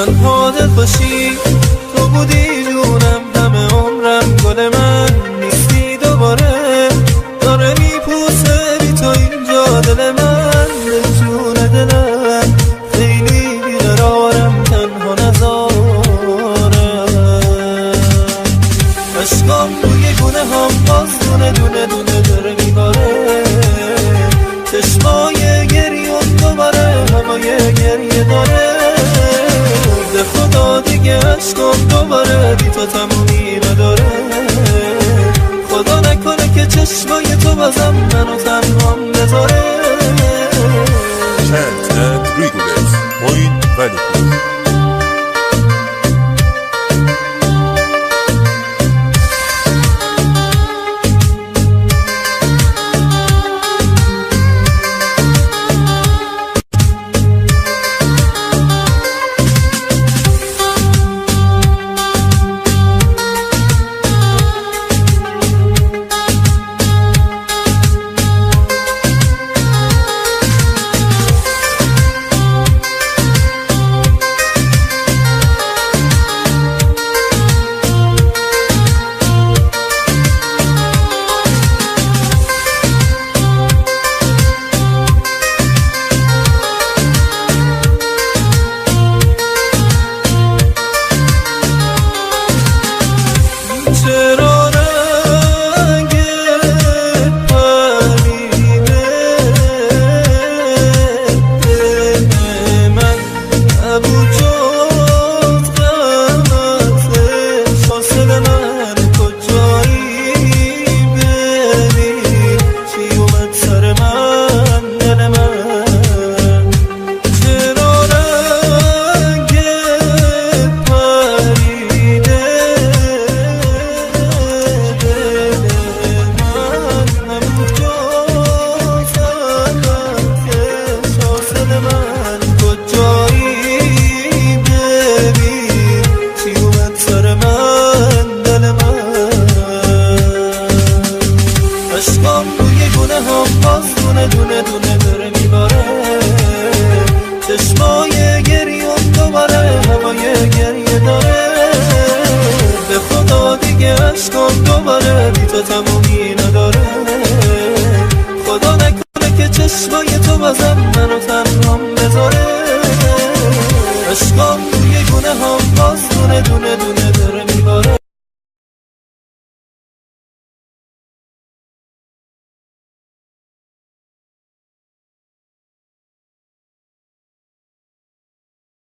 تنها دلخوشی تو بودی جونم، همه عمرم گل من نیستی دوباره، داره میپوسه بی تو اینجا دل من. به جون دلم خیلی بیقرارم، تنها نزارم. عشقام روی گونه هم باز دونه دونه دونه داره میباره، چشمای گریون دوباره همای گریه داره. به خدا دیگه عشقم دوباره بی تو تمومی نداره، خدا نکنه که چشمای تو بازم منو تنهام بذاره. Chant and regulate Moin Valipour. چرا رنگ پریده دل من نبود جز غمت، حاصل من کجایی ببین چی اومد سر من دل من. چرا رنگ پریده دل من نبود جز غمت، حاصل من کجایی ببین چی اومد سر من دل من. عشقام روی گونه هم باز دونه دونه دونه